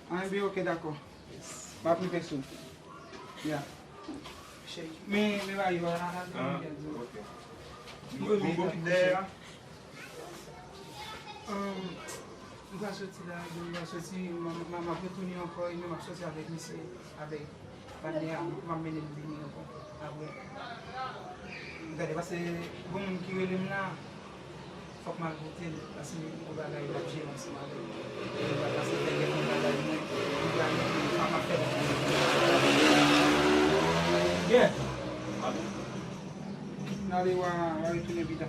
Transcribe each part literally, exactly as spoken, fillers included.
Anben, ok, dakò. M ap rive sou. Ya. Cheri. Men, men, mari, wala, la, la, la, la. Bon, bon, bon, dèyè a. Ahn, m pral soti la, m pral soti, m, m, m ap retounen ankò, epi m ap soti avèk misye, avèk patnè a, m ap mennen l vini ankò, apre. Gade, paske gon moun ki rele m la, fòk m al kote l, paske m gen yon bagay l ap jere ansanm avè l. Mwen pa pase fè kèk yon bagay mwen, li pral mete m ap fè bagay. Yeah. N ale, w a, w a retounen pita.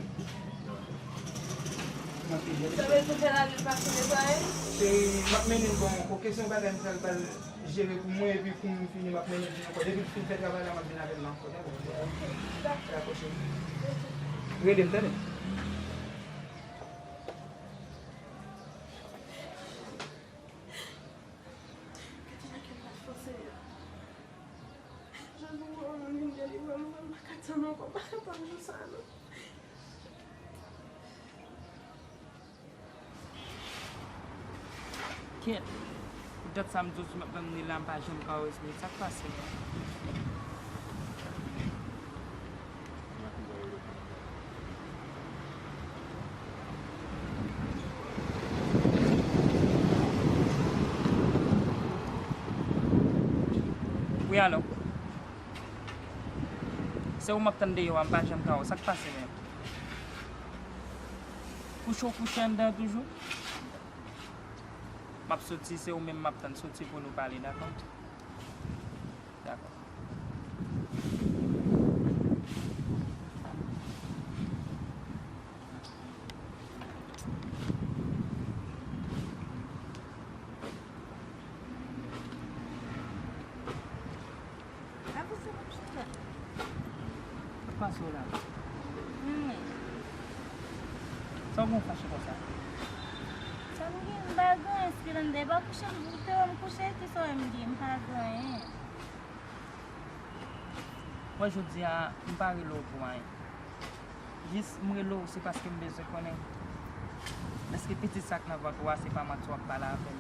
Sa vle di w fè lari l pase netwaye? Cheri, m ap mennen l bon, ok, se yon bagay m pral ba l jere pou mwen, epi pou m fini, m ap mennen l vin ankò. Depi l fin fè travay la, m ap vin avè l la ankò, dakò? Ok, dakò. Dakò, cheri. Rele m, tande? Gade nan kè m pa fò, Senyè. Jan nou wè w, nou vin delivre m, mwen pa ka tann ankò, m pa ka tann jou sa a, non. Kèt. Pou dat sa m di w sou m ap tann li la, m pa janm ka respire. Sa k pase menm? Wi, alo. Se ou m ap tann deyò a, m pa janm ka wè w. Sa k pase menm? Kouche w kouche anndan toujou? M ap soti, se ou menm m ap tann. Soti pou nou pale, dakò? Dakò. Avanse, m ap chita. Sa k pase w la? Hmm. Sa w gen w fache konsa? Sa m gen? M pa gen anyen, Splendè. E pa kouche m te wè m kouche, kisa w wè m gen? M pa gen anyen. Wè, jodi a, m pa rele w pou anyen. Jis m rele w, se paske m bezwen konnen, èske pitit sa k nan vant ou a, se pa manti w ap pale avè l?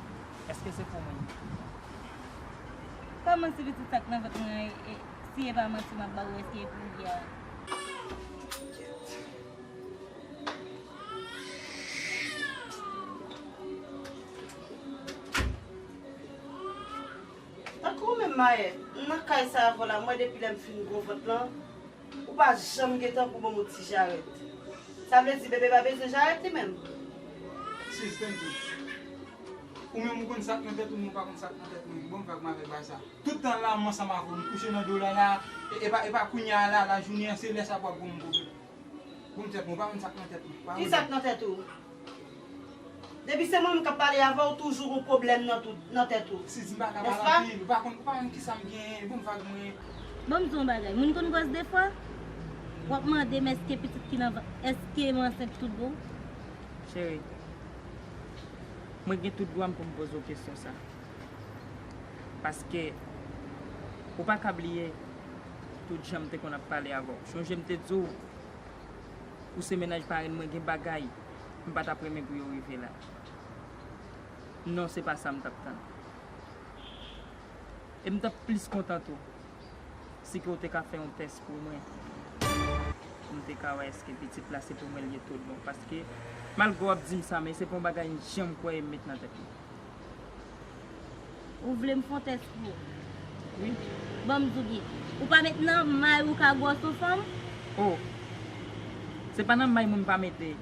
Èske se pou mwen? Kòman si pitit sa k nan vant mwen an, e, e, si e pa manti m ap ba ou, èske e pou ou ye a? Tankou ou menm, Maè, m nan kay sa avè w la, m wè depi lè m fin gwo vant lan, ou pa janm gentan pou ban m yon ti jarèt. Sa vle di bebe pa bezwen jarèt li menm? Sis, tann tou. Ou menm ou konn sa k nan tèt ou, mwen pa konn sa k nan tèt mwen. Bon, m fè kòman avèk bagay sa. Tout tan la, m ansanm avè w, m kouche nan do w la, la, e, e pa, e pa kounye a la, lajounen an, se lè sa pou w ap ban m pwoblèm. Bon, m tèt mwen, ou pa konn sa k nan tèt mwen. Pa ki sa k nan tèt ou? Depi se mwen menm k ap pale avè w, toujou gon pwoblèm nan tout, nan tèt ou. Sis, m pa ka pale anpil, ou pa konn, ou pa konn kisa m genyen, bon, vag mwen. Bon, m di w yon bagay, moun konn gwòs defwa, w ap mande m èske pitit ki nan vant, èske m ansent tout bon? Cheri, mwen gen tout dwa m pou m poze w kesyon sa. Paske ou pa ka bliye tout jan m te konn ap pale avè w. Chonje m te di w, ou se mennaj parenn mwen, gen bagay m pa t ap renmen pou yo rive la. Non, se pa sa m t ap tann. E m t ap plis kontan tou si ke w te ka fè yon tès pou mwen, pou m te ka wè èske pitit la se pou mwen l ye tout bon. Paske, malgre w ap di m sa, men se pa yon bagay m janm kwè e m met nan tèt mwen. Ou vle m fè yon tès pou ou? Wi. Ban m di w byen. Ou pa met nan may ou ka gwòs yon fanm? Oh! Se pa nan may mwen m pa mete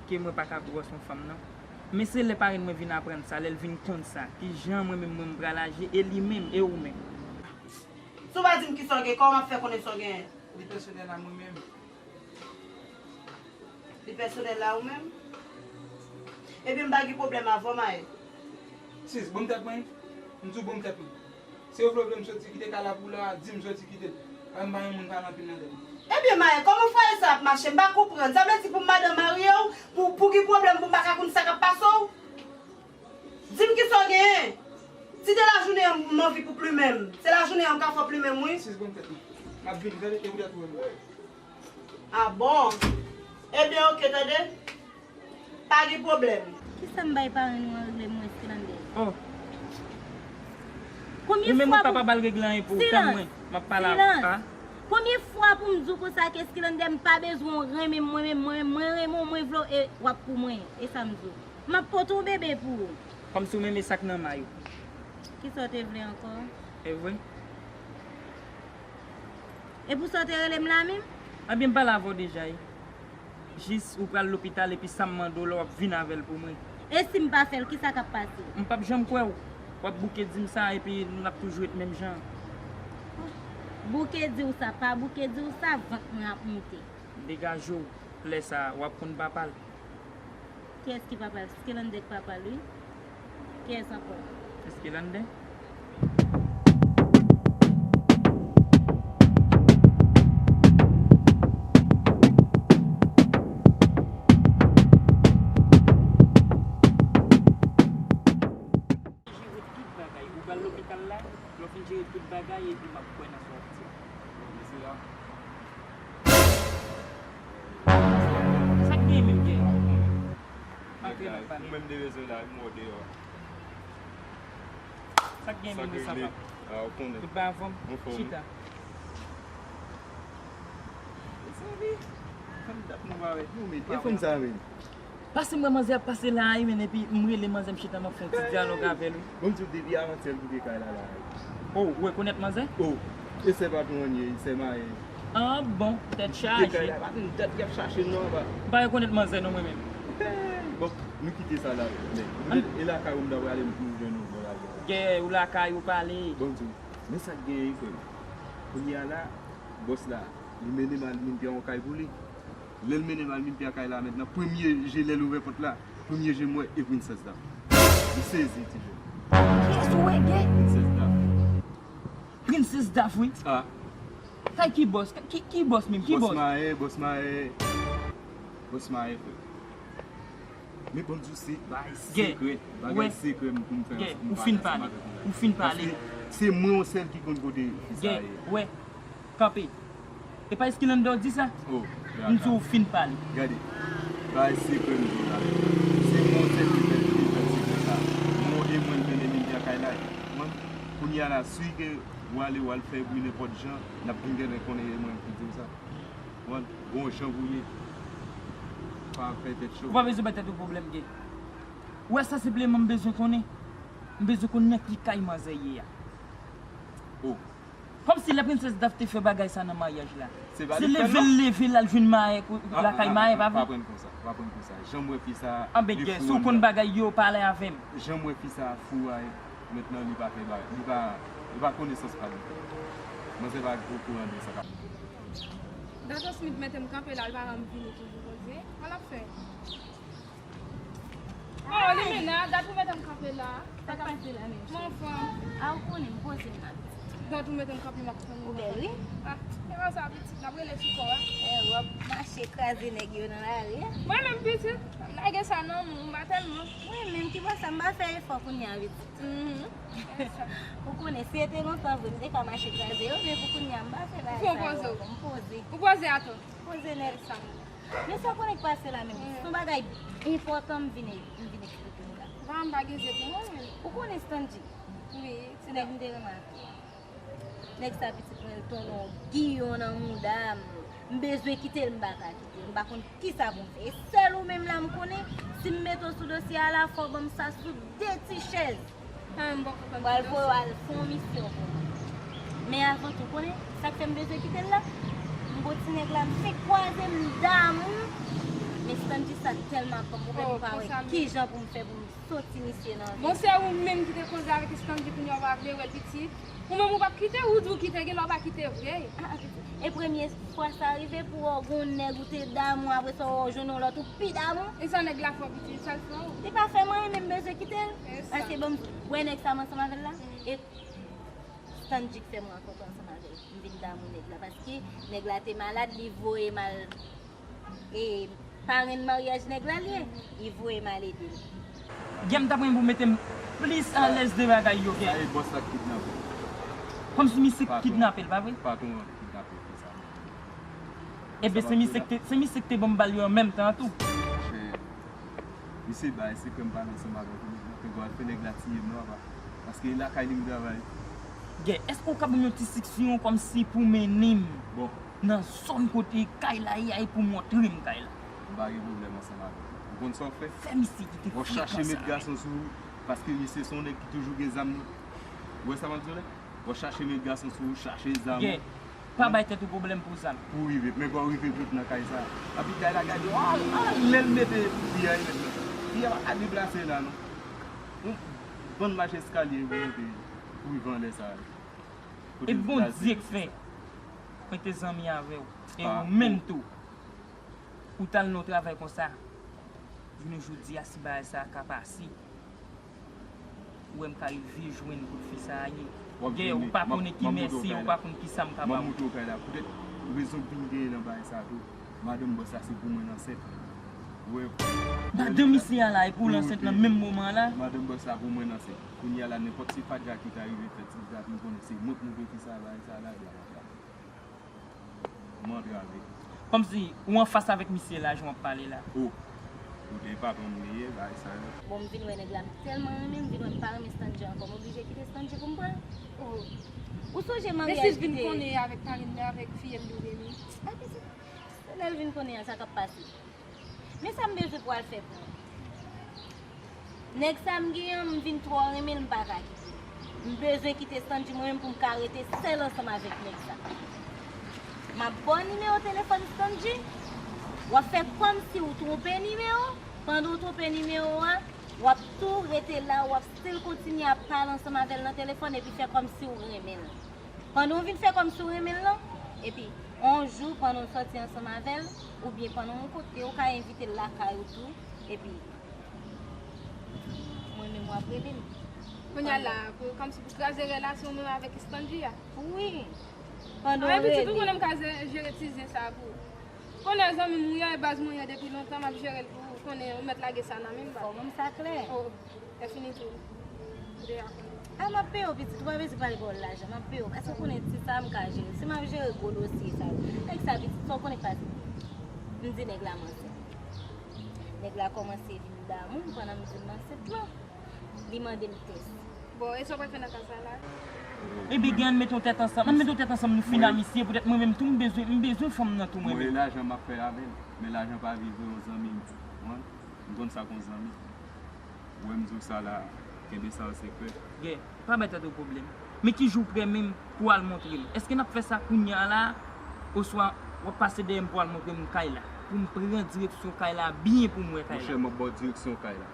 ke mwen pa ka gwòs yon fanm, non. Men se lè parenn mwen vin aprann sa, lè l vin konn sa, ki jan mwen menm, mwen m pral aji, e li menm, e ou menm. Si w pa di m kisa w gen, kòman m ap fè konnen sa w genyen? Li pèsonèl a mwen menm. Li pèsonèl a ou menm? Ebyen, m pa gen pwoblèm avè w, Maè. Sis, ban m tèt mwen. M di w ban m tèt mwen. Si w vle, vle m soti kite kay la pou w la, di m soti kite l. Paske m pa gen moun pale anpil nan tèt mwen. Ebyen, Maè, kòman fwaye sa ap mache? M pa konprann. Sa vle di pou m madanm marye w, pou, pou gen pwoblèm, pou m pa ka konn sa k ap pase w? Di m kisa w genyen. Si de lajounen an m anvi pou plimen m, se lajounen an m ka fè w plimen m, wi. Sis, ban m tèt mwen. M ap vini, tande, e poutèt ou menm. A bon? Ebyen, oke, tande. Pa gen pwoblèm. Kisa m bay parenn ou an regle m, Esplendè? Oh! Ou menm ou pa pa ba l regle anyen pou ou, tann mwen. M ap pale avè w. Silans. Premye fwa pou m di w konsa ke Skilandè m pa bezwen w renmen m, mwen menm, mwen menm, mwen renmen w, mwen vle w, e w ap pou mwen. E sa m di w. M ap pote yon bebe pou ou. Kòmsi w menm e sa k nan may ou. Kisa w te vle ankò? E vre? E pou sa w te rele m la menm? Ebyen, m pale avè w deja, wi. Jis ou pral lopital epi sa m mande w la, w ap vin avè l pou mwen. E si m pa fè l, kisa k ap pase? M p ap janm kwè w. W ap bouke di m sa epi n ap toujou ret menm jan. Bouke di w sa, pa bouke di w sa, vant mwen ap moute. Degaje w, lè sa a, w ap konn papa l. Kiyès ki papa l? Skilandè k papa l, wi. Kiyès ankò? Skilandè. Jere tout bagay. Ou pral lopital la, lè w fin jere tout bagay, epi m ap kwè nan sa w ap di. Bon, mesye a. Sa k gen menm, gen? Antre nan pale. Ou menm de bezwen la, m wè w deyò. Sa k gen menm, sa pap? Ah, ou konnen. Tout bagay anfòm? Anfòm. Chita. Mezanmi, fè m dat nou pa wè. Yo, men, e fanm sa menm. Pase m wè manzè ap pase la a, wi, men epi m rele manzè, m chita, m ap fè yon ti dyalòg avè l, wi. Bon, m di w, depi avantyè l kite kay la, la a, wi. Oh, ou rekonèt manzè? Oh, e sè patwon an ye, sè maye. Ah, bon, tèt chaje. Kite kay la, pa t yon dat y ap chache m nan anba. M pa rekonèt manzè non, mwen menm. Bon, nou kite sa la, men. E lakay ou m ta prale, m tou jwenn ou bò la. Gè, ou lakay ou pale. Bon, m di w, men sa k genyen, wi, frè m. Kounye a la, bòs la, li mennen m al, m te yon kay pou li. Lè l mennen m al, m te a kay la mentnan. Premye je, lè l ouvè pòt la, premye je m wè, e Princess Daph. M sezi, ti jèn. Kiyès ou wè, gè? Princess Daph. Princess Daph, wi. Ah. Kay ki bòs? Ki, ki bòs menm? Ki bòs? Bòs maye, bòs maye. Bòs maye, frè. Men bon, di w se bagay sekrè. Bagay sekrè m pou m fè ansanm avè w. Ou fin pale. Ou fin pale. Paske se mwen yon sèl ki konn kote fi sa ye. Gè, wè. Kanpe. E pa Skilandè w di sa? Oh, m di w fin pale. Gade. Bagay sekrè m di w la. Se mwen sèl ki fè, ki fè sekrè sa. Mwen e mwen l mennen m vin kay la. Mwen, kounye a la, si ke w ale, w al fè bri nenpòt jan, n ap vin genlè konnen e mwen ki di w sa. Mwen, bon jan pou ye. Pa fè tèt cho. Ou pa bezwen bay tèt ou pwoblèm, gè. Ou wè, sansibleman, m bezwen konnen. M bezwen konn nan ki kay manzè ye a. Oh. Kòmsi lè Princess Daph te fè bagay sa nan maryaj la. Se pa li fè l, non? Se leve l leve l al jwenn maye, lakay maye, pa vre? Pa pran konsa, pa pran konsa. Jan m wè fi sa, anben, gè, si w konn bagay yo, pale avè m. Jan m wè fi sa fou a, mentnan li pa fè bagay, li pa, li pa konesans pa li. Manzè pa okouran de sa k ap. Dato Smith mete m kanpe la, li pa rann m vini toujou, Bondye. Sa l ap fè? Oh, Limena, dat ou mete m kanpe la. Sa k pase la menm? Mwen anfòm. A, ou konnen m poze m la, pitit. Dat ou mete m kanpe, m ap tann ou. Ou bèl, wi. Ah, e pa sa, pitit, n ap rele sou kò a. Eh, w ap mache kraze nèg yo nan lari a. Mwen menm, pitit, lage sa nan men w, m pa tèlman. Mwen menm, ki bò sa, m pa fè efò kounye a, pitit. Mhm. Ou konnen, si se te lontan vre, m te ka mache kraze yo, men pou kounye a, m pa fè bagay sa yo ankò, m poze. Ou poze atò. Poze nèg sa. Men sa w konnen k pase la menm. Mm. Se yon bagay enpòtan m vin, m vin eksplike w la. Vrèman, m pa gen zye pou mwen menm. Ou konnen Stanley? Wi. Se nèg m te remake. Nèg sa pitit mwen, l tounen yon giyon nan mouda m. M bezwen kite l, m pa ka kite l. M pa konn kisa pou m fè. E sèl ou menm la m konnen, si m mete w sou dosye a la, fò w ban m sa sou de ti chèz. Mwen pral voye w al fè yon misyon pou mwen. Men avan tou, konnen sa k fè m bezwen kite l la? M gon ti nèg la, m fenk kwaze, m damou. Men Stanley sa tèlman ap ban m pwoblèm, m pa wè kijan pou m fè pou m soti misye nan vi. Bon, se ou menm ki te koze avèk Stanley, kounye a w pa vle wè l, pitit. Ou menm ou p ap kite, ou di w kite, genlè w pa kite vre. Ah, ah, pitit. E premye fwa sa rive pou w wè w gon nèg ou te damou, apre sa w jwenn yon lòt ou pi damou. E sa nèg la fè w, pitit, sa l fè w? Li pa fè m anyen, men m bezwen kite l. Paske bon, m wè nèg sa m ansanm avè l la. E Stanley k fè m rankontre ansanm avè l. M vin damou nèg la. Paske nèg la te malad, li voye m al e parenn maryaj nèg la l ye, li voye m al ede l. Gè, m t ap renmen pou w mete m plis alèz de bagay yo, gè. Sa e bòs la k kidnape l. Kòmsi misye k kidnape l, pa vre? Patwon an k kidnape l, se sa menm. Ebyen, se misye k te, se misye k te ban m bal yo an menm tan an tou. Monchè, misye bay sekrè m pale ansanm avè w, pou m te gwa fè nèg la tiye m non, apa. Paske e lakay li m travay. Gè, èske w ka ban m yon ti seksyon kòmsi pou mennen m Bon, nan zòn kote kay la ye a e pou montre m kay la? M pa gen pwoblèm ansanm avèk ou. Ou konn sa w fè? Fè misye kite frekan sa. W ap chache met gason sou ou, paske misye se yon nèg ki toujou gen zam li. Ou wè sa m ap di w la? W ap chache met gason sou ou, chache zam ou. Gè, pa bay tèt ou pwoblèm pou zam. Pou rive, men kò rive vit nan kay sa. Epi kay la gade, a, a, lè l mete fi a, e mèt nan. Fi a pa ka deplase la, non. Yon bann mach eskalye pou monte, pou rive anlè sa. E Bondye k fè mwen te zanmi avè w. E ou menm tou, ou t al nan yon travay konsa. Jounen jodi a, si bagay sa a ka pase, ou wè m ka rive jwenn kote fi sa a ye. Gè, ou pa konnen ki mèsi, ou pa konn ki sa m ka ba w. M ap montre w kay la. Poutèt rezon k vin genyen nan bagay sa a tou, madanm bòs la se pou mwen l ansent. Ou wè, madanm misye a la, epi w l ansent nan menm moman an la. Madanm bòs la pou mwen l ansent. Kounye a la, nenpòt ti fatra ki ta rive fèt, si m ta fin konnen se mwen k montre fi sa a bagay sa a la, ebyen m antrave. M antrave. Kòmsi ou anfas avèk misye la, jan w ap pale la. O, ou te patwon m li ye, bagay sa yo. Bon, m vin wè nèg la, m tèlman renmen l, m vin wè m pa renmen Standji ankò, m oblije kite Standji pou m pran l. O, ou sonje maryaj ki te. E si l vin konnen avèk parenn li, avèk fiyèl li, ou renmen? A, pitit, se lè l vin konnen an, sa k ap pase. Men sa m bezwen pou al fè pou ou. Nèg sa m gen an, m vin twò renmen l, m pa ka kite l. M bezwen kite Standji mwen menm pou m ka rete sèl ansanm avèk nèg sa. M ap ba w nimewo telefòn Standji. W ap fè kòmsi w twonpe nimewo. Pandan w twonpe nimewo a, w ap tou rete la, w ap still kontinye ap pale ansanm avè l nan telefòn epi fè kòmsi w renmen l. Pandan w vin fè kòmsi w renmen l lan, epi yon jou, pandan w sòti ansanm avè l, oubyen pandan yon kote, ou ka envite l lakay ou tou, epi mwen menm w ap rele m. Kounye a la, pou, kòmsi pou kraze relasyon w menm avèk Standji a? Wi. Pandan w rele. Pitit, ou konnen m ka ze-, jere ti zen sa pou ou. Konnen zanmi m ou ye, e baz mwen ye depi lontan, m ap jere l pou ou. Konnen ou mèt lage sa nan men m, baz. Fò w ban m sa klè. O, lè fini tou. Ou deja konnen. A, m ap peye w, pitit, ou pa bezwen pale pawòl lajan, m ap peye w. Èske w konnen ti sa a m ka jere? Si m ap jere gwo dosye sa yo. Nèg sa, pitit, sa w konnen k pase? M di nèg la m ansent. Nèg la kòmanse vin damou m pandan m di l m ansent lan. Li mande m tès. Bon, e sa w pral fè nan ka sa la? Ebyen, gen, ann mete yon tèt ansanm. Ann mete yon tèt ansanm, nou fin a misye. Poutèt mwen menm tou, m bezwen, m bezwen fanm nan tou, mwen menm. Mwen, e lajan m ap fè avè l. Men lajan pa viv yon zanmi m. Ou konprann? M konn sa k yon zanmi. Ou wè m di w sa la, kenbe sa an sekrè. Gè, pa bay tèt ou pwoblèm. Men ki jou w prè menm pou w al montre m? Èske n ap fè sa kounye a la? Oswa w ap pase dèyè m pou w al montre m kay la? Pou m pran direksyon kay la byen pou m wè kay la. Monchè, m ap ba w direksyon kay la.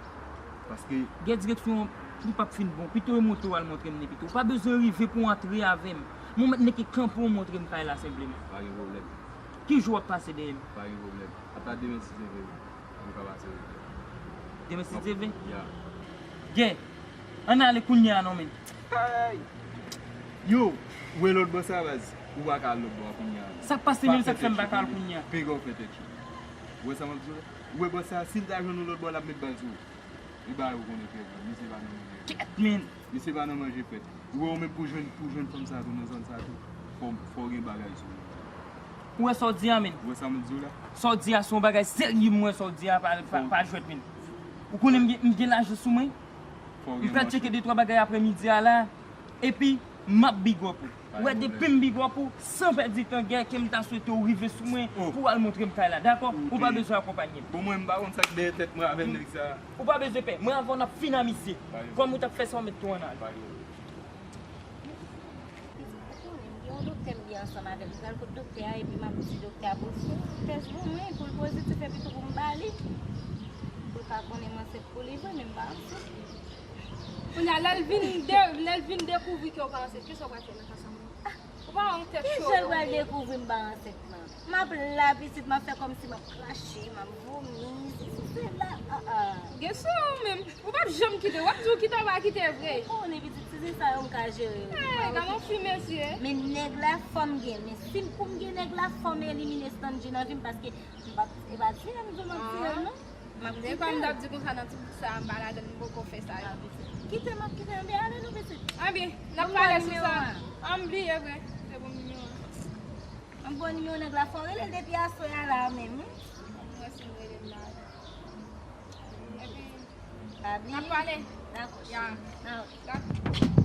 Paske gen direksyon an, li p ap fin bon. Pito e monte w al montre m li pito. Ou pa bezwen rive pou w antre avè m. Mwen mèt nèk e kanpe w montre m kay la senpleman. Pa gen pwoblèm. Ki jou w ap pase dèyè m? Pa gen pwoblèm. Ata demen si Dye vle, nou ka pase rive. Demen si Dye vle? Ya. Gè, ann ale kounye a non, men. Ay! Yo, ou wè lòt bò sa, baz? Ou pa ka al lòt bò a kounye a. Sa k pase menm, sa k fè m pa ka al kounye a? Pega w fè tèt cho. Ou wè sa m ap di w la? Ou wè bò sa, si l ta jwenn ou lòt bò, l ap met bal sou ou. Li ba yo konnen trè byen, misye pa nan manje. Kèt, men! Misye pa nan manje frèt. Ou wè ou menm pou jwenn, pou jwenn fanm sa tou nan zòn sa tou, fò, fò w gen bagay sou ou. Ou wè sa w di a, men? Ou wè sa m di w la? Sa w di a se yon bagay serye, m wè sa w di a pa, pa, pa jwèt, men. Ou konnen m gen, m gen lajan sou mwen? Fò w gen manchèt. M pral tcheke de twa bagay aprè midi a la. Epi, m ap big up ou. Ou wè, depi m big up ou, san pèdi tan, gè, ke m ta swete w rive sou mwen pou w al montre m kay la, dakò? Ou pa bezwen akonpanye m. Bon, mwen, m pa konn sa k dèyè tèt mwen avè nèg sa. Ou pa bezwen pè. Mwen avè w n ap fin a misye. Kòm ou t ap fè sa, w mèt tou ann ale. Pitit, ou konnen, m gen yon doktè m gen ansanm avè l. M pral kot doktè a, epi m ap di doktè a pou l fè yon tès pou mwen, pou l pozitif, epi tou pou m ba li. Pou l ka konnen m ansent pou li vre, men m pa ansent. Kounye a, lè l vin de-, lè l vin dekouvri ke w pa ansent, kisa w pral fè nan ka sa menm? Ou pa wè yon tèt cho? Kijan l pral dekouvri m pa ansent lan? M ap la, pitit, m ap fè kòmsi m ap krache, m ap vomi, sesi, sela, ah, ah. Gen sou ou menm. Ou p ap janm kite. W ap di w kite, w pa kite vre. Ou konnen, pitit, si se sa yo, m ka jere. Ey, gade yon fi mesye. Men nèg la, fò m gen. Men si m, pou m gen nèg la, fò m elimine Standji nan vi m, paske m p ap, e pa di m di w m ap tiye l, non. M ap kite l. Depi m t ap di konsa nan ti bouk sa a, m pa ladan l, m poko fè sa yo. Kite m, m ap kite l. Anben, ale non, pitit. Anben, n ap pale sou sa. An, m bliye vre. Se bon nimewo a. An, bon nimewo nèg la, fò w rele l depi aswè a la menm, wi. Mwen si m rele l la. Epi, n ap pale. Dakò, cheri. Ya. Dakò. Dakò.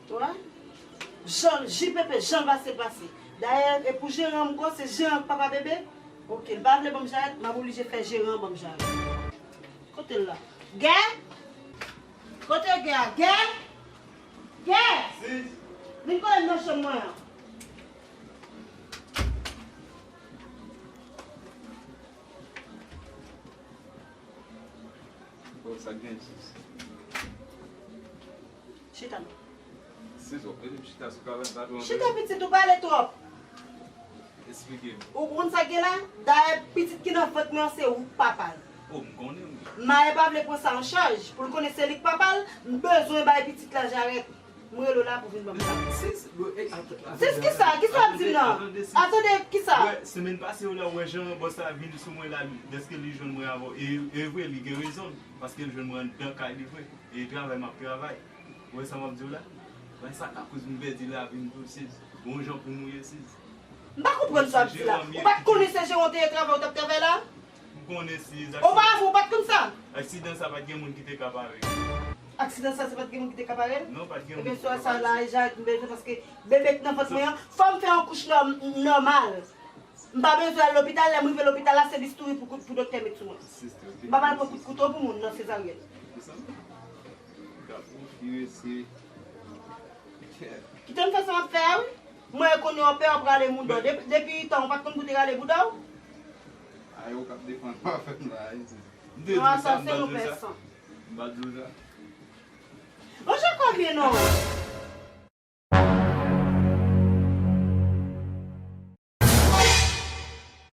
Wè? Jan, J P P, jan l pase, l pase. Dayè, e pou jeran m ankò, se jeran k papa bebe. Oke, l pa vle ban m jarèt, m ap oblije fè jeran an ban m jarèt. Kote l la? Gè? Kote Gè a? Gè? Gè! Vin kole m nan chanm mwen an. Bon, sa k gen, sis? Chita non. Sis, w ap mete m chita sou kabann, pa tro anpil. Chita pitit, ou pale twòp. Eksplike m. Ou konn sa k gen la? Dayè, pitit ki nan vant mwen an, se ou k papa l. Oh, m konnen, wi. Maye pa vle pran sa an chaj. Pou l konnen se li k papa l, m bezwen bay pitit la jarèt. M rele w la pou vin ban m sa. Sis, bon, ey, atann, atann, sis, kisa? Kisa w ap di m nan? Atann, kisa? Wè, semèn pase yo la, ou wè jan bòs la vin sou mwen la, dèske li jwenn mwen avè w. E, e vre, li gen rezon l, paske l jwenn mwen anndan kay li vre. E travay m ap travay. Ou wè sa m ap di w la? Bay sa ka koz m pèdi lavi m tou, sis. Bon jan pou m ou ye, sis. M pa konprann sa w ap di la. Ou pa t konnen se jeran w te ye, travay ou t ap travay la? M konnen, sis. Oparavant, ou pa t konn sa? Aksidan sa, pa t gen moun ki te ka pare l. Aksidan sa, se pa t gen moun ki te ka pare l? Non, pa t gen moun ki te ka pare l. Ebyen, swa sa la, Jacques, m bezwen, paske bebe k nan vant mwen an, fò m fè yon kouch nòm-, nòmal. M pa bezwen al lopital, lè m rive lopital la, se bistouri pou kout, pou doktè met sou mwen. M pa pral pran kout kouto pou moun nan sezaryèn. Kite m fè sa m ap fè a, wi. Mwen konnen w pè w ap rale bouda w. Depi, depi tan, ou pa t konn pou te rale bouda w? A, yo k ap defann w avè m la, wi. Non, asasen, yon pèsan. M pa di w sa. Bon, Jacob, non.